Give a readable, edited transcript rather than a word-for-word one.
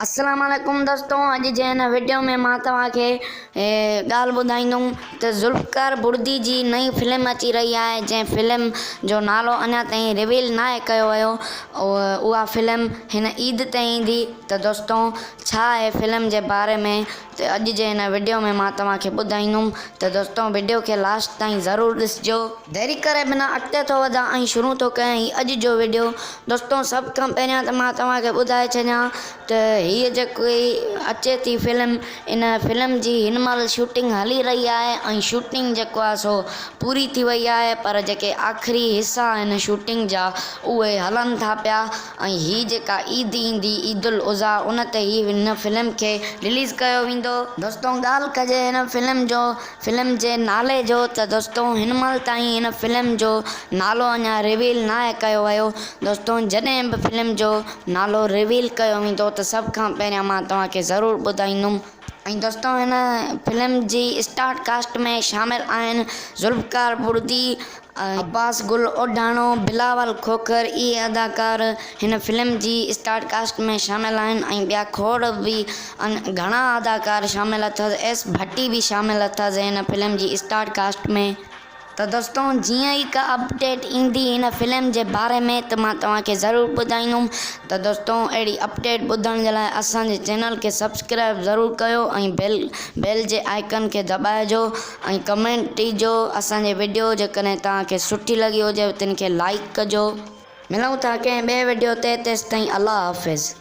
السلام عليڪم دوستو اڄ جي هن وڊيو ۾ مان توهان کي ڳالهه ٻڌائيندم ته ذوالفقار بڙدي جي نئين فلم اچي رهي آهي جنهن فلم جو نالو اڃا تائين ريويل ناهي ڪيو ويو اها فلم هن عيد تي ايندي ته دوستو ڇا آهي فلم جي باري ۾ ته اڄ جي هن وڊيو ۾ مان توهان کي ٻڌائيندم ته دوستو وڊيو کي لاسٽ تائين ضرور ڏسجو. ديري ڪري بنا اڳتي ٿو وڌان ۽ شروع ٿو ڪيان هي اڄ جو وڊيو. دوستو سڀ کان پهريان ته مان توهان کي ٻڌائي ڇڏيان ته هيء جيڪي اچي ٿي فلم ان فلم جي هن مهل شوٽنگ هلي رهي آهي ۽ شوٽنگ جيڪو آهي سو پوري ٿي وئي آهي پر جيڪي آخري حصا آهن شوٽنگ جا اهي هلن ٿا پيا ۽ هي جيڪا عيد ايندي عيد الاضحيٰ ان تي هي هن فلم کي رليز ڪيو ويندو. دوستو ڳالهه ڪجي هن فلم جو فلم جي نالي جو ته دوستو هن مهل تائين هن فلم جو نالو اڃا ريويل ناهي ڪيو ويو دوستو جڏهن به فلم جو نالو ريويل ڪيو ويندو ته سڀ کان پهريان مان توهان کي ضرور ٻڌائيندم ۽ دوستو هن فلم جي اسٽار ڪاسٽ ۾ شامل آهن ذوالفقار بڙدي عباس گل اوڍاڻو، بلاول کوکر اهي اداڪار هن فلم جي اسٽار ڪاسٽ ۾ شامل آهن ۽ ٻيا کوڙ به گهڻا اداڪار شامل اٿس ايس ڀٽي به شامل اٿس هن فلم جي اسٽار ڪاسٽ ۾. ته دوستو جيئن ئي ڪا اپڊيٽ ايندي هن فلم جي باري ۾ ته مان توهان کي ضرور ٻڌائيندم ته دوستو اهڙي اپڊيٽ ٻڌڻ جي لاء اسان جي چينل کي سبسڪرائب ضرور ڪيو ۽ بيل بيل جي آئيڪن کي دٻائجو ۽ ڪمينٽ ڏجو اسان جي وڊيو جيڪڏهن توهان کي سٺي لڳي هجي تن کي لائيڪ ڪجو. ملون ٿا ڪنهن ٻئي وڊيو تي تيستائين الله حافظ.